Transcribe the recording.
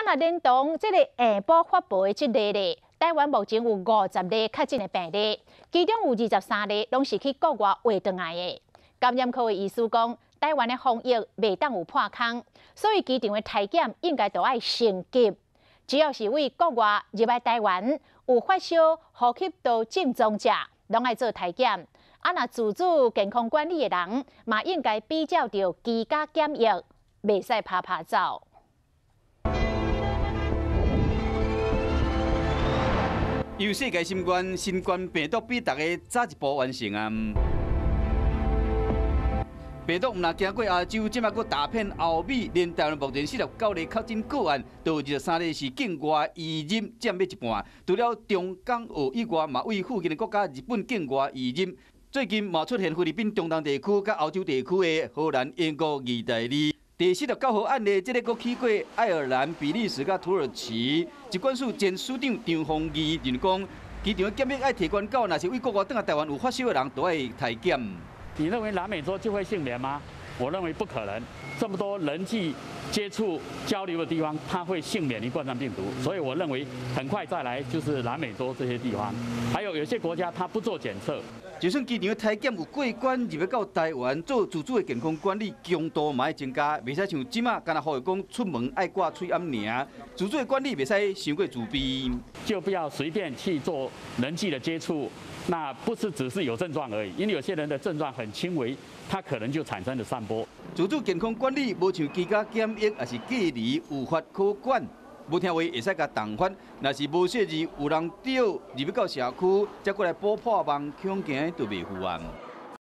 若連同這个下晡發布的這例咧，台灣目前有50例確診的病例，其中有23例攏是去國外回轉來的。感染科的醫師講，台灣的防疫袂當有破空，所以機場的體檢應該都愛升級。只要是對國外入來台灣有發燒、呼吸道症狀者，攏愛做體檢。啊，若自主健康管理的人，嘛應該比照著居家檢疫，袂使趴趴走。由世界心願，新冠病毒比大家早一步完成啊！病毒毋但行過亞洲，這擺閣踏遍歐美，連台灣目前49例確診個案，都有23例是境外移入，佔欲一半。除了中港澳以外，嘛對附近的國家日本境外移入。最近嘛出現菲律賓中東地區佮歐洲地區的荷蘭、英國、義大利。第49號案例，這个閣去過愛爾蘭、比利時佮土耳其。疾管署前署長張宏毅認為講，機場檢疫愛提懸到，若是對國外轉來台灣有發燒的人，都愛體檢。你認為南美洲就會倖免嗎？我認為不可能。這麼多人際接觸交流的地方，它會倖免於冠狀病毒，所以我認為很快再來就是南美洲這些地方，還有有些國家它不做檢測。就算機場的體檢有過關，入欲到台灣做自主的健康管理強度嘛愛增加，袂使像這馬干焦呼籲講出門愛掛喙罨爾，自主的管理袂使傷過自卑，就不要隨便去做人際的接觸。那不是只是有症狀而已，因為有些人的症狀很輕微，他可能就產生了散播。自主健康管理無像居家檢疫，抑是隔離有法可管。無聽話會使共重罰，若是無小意有人著入欲到社區，才過來補破網，恐驚就袂赴啊。